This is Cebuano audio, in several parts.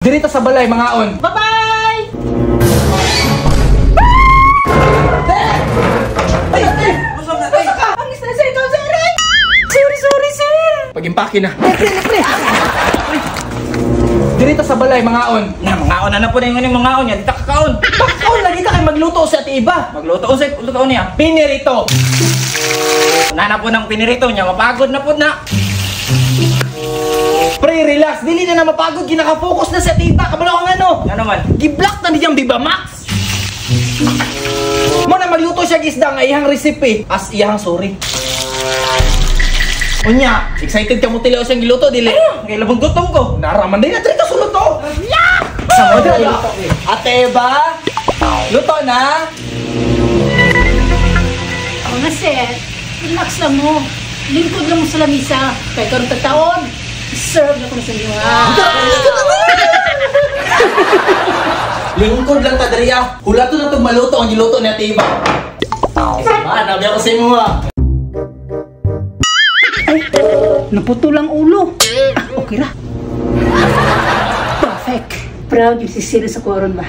Diri ta sa balay mangaon. Bye-bye! Ay, ate! Ang isla sir, ikaw sir! Ay! Sorry, sorry sir! Pagimpake na. Pre, pre, pre! Diri ta sa balay mangaon. Na, mangaon na na po na yung mangaon niya. Di ta kakaon. Pagkaon lagi ta kay magluto sa ati iba. Magluto unsay luto niya. Pinirito. Na na po ng pinirito niya. Mapagod na po na. Pre, relax. Dili na na mapagod. Ginaka-focus na sa ati iba. Kabalo kang ano. Nga naman. Gi-block na niyang Viva Max. Mo na magluto siya isda nga iyang recipe as iyang sorry. Unya, excited ka mo tilaw siyang giluto dili. Kay labong gutom ko. Naraman din na dito suluto. Yeah! Sa mo Ate Eva, luto na. Ako nga sir, relax lang mo. Lingkod lang mo sa lamisa. Kaya karoon tataon, serve na ko na sa inyo ha. Lingkod lang ta diri ah. Hulato na tog maluto ang giluto ni Ate Eva. Ba, nabi ako sa imo ah. Ay, naputol ang ulo. Ah, okay ra. Perfect. Proud yung si Sir sa koron ba?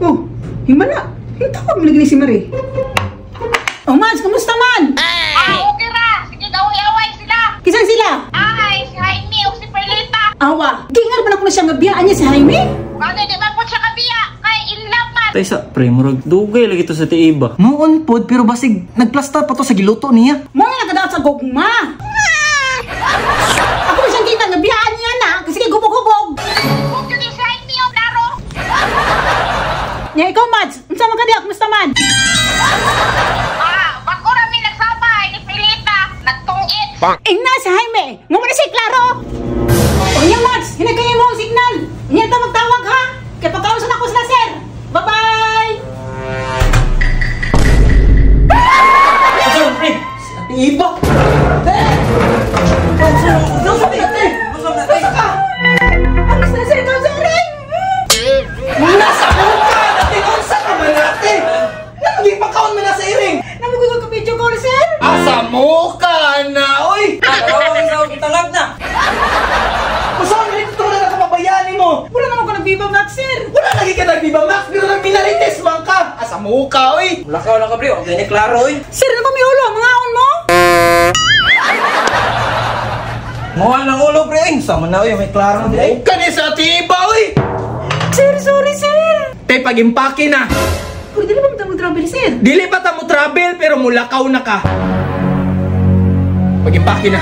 Oh, himala. Yung tawag mo lagi ni si Marie. Oh, Mads, kumusta man? Ah, okay ra. Sige, away-away sila. Kisan sila? Ay, si Jaime o si Perlita. Awa, gingal ba na ko na siya nga biyaan niya si Jaime? Ano, di ba po siya kabiya? Kay in love man. Tay sa pre, murag dugay lagi to sa tiiba. Noon pod pero basig nagplasta pa to sa giluto niya. Mo nga nakadaot sa gugma. Ako ba siyang kita nga biyaan niya na kasi kay gubog-gubog. Huwag yun si Jaime o klaro. Nya ikaw, Mads, unsa man ka diha, kumusta man? Ah, bako rami nagsabay ni Perlita. Nagtungit. Ingna si Jaime, nga mo na siya klaro. O nya, Mads, hinagay mo ang signal. Nya ta magtawag ha. Kay pagkaon sa nako sila, sir. Bye-bye. Asa pre? Si Ate Eva. Te! Ano sa ate? Asa ka? Ang isla sir, ikaw sir. Nasa buka natin! Unsa ka man ate? Naging pagkaon man na sa iring! Namugugol ka video call, sir. Asa mo ka na, oy! Tawag sa tangag na. Masama na ito na nakapabayaan mo! Wala naman ko nag-Viva Max, sir. Wala lagi ka nag-Viva Max pero nagminarites man ka! Asa mo ka, oy! Lakaw lang ka pre, og ni klaro oy. Sir, ano ba may ulo? Mga aon mo? Muha ng ulo pre, ay sama na oy, may klaro na Huwag ka ni sa Ate Eva, oy! Sir, sorry, sir. Te, pag-impake na! Pero dili ba mo travel, sir? Dili pa ta mo travel pero mulakaw na ka. Pag-impake na.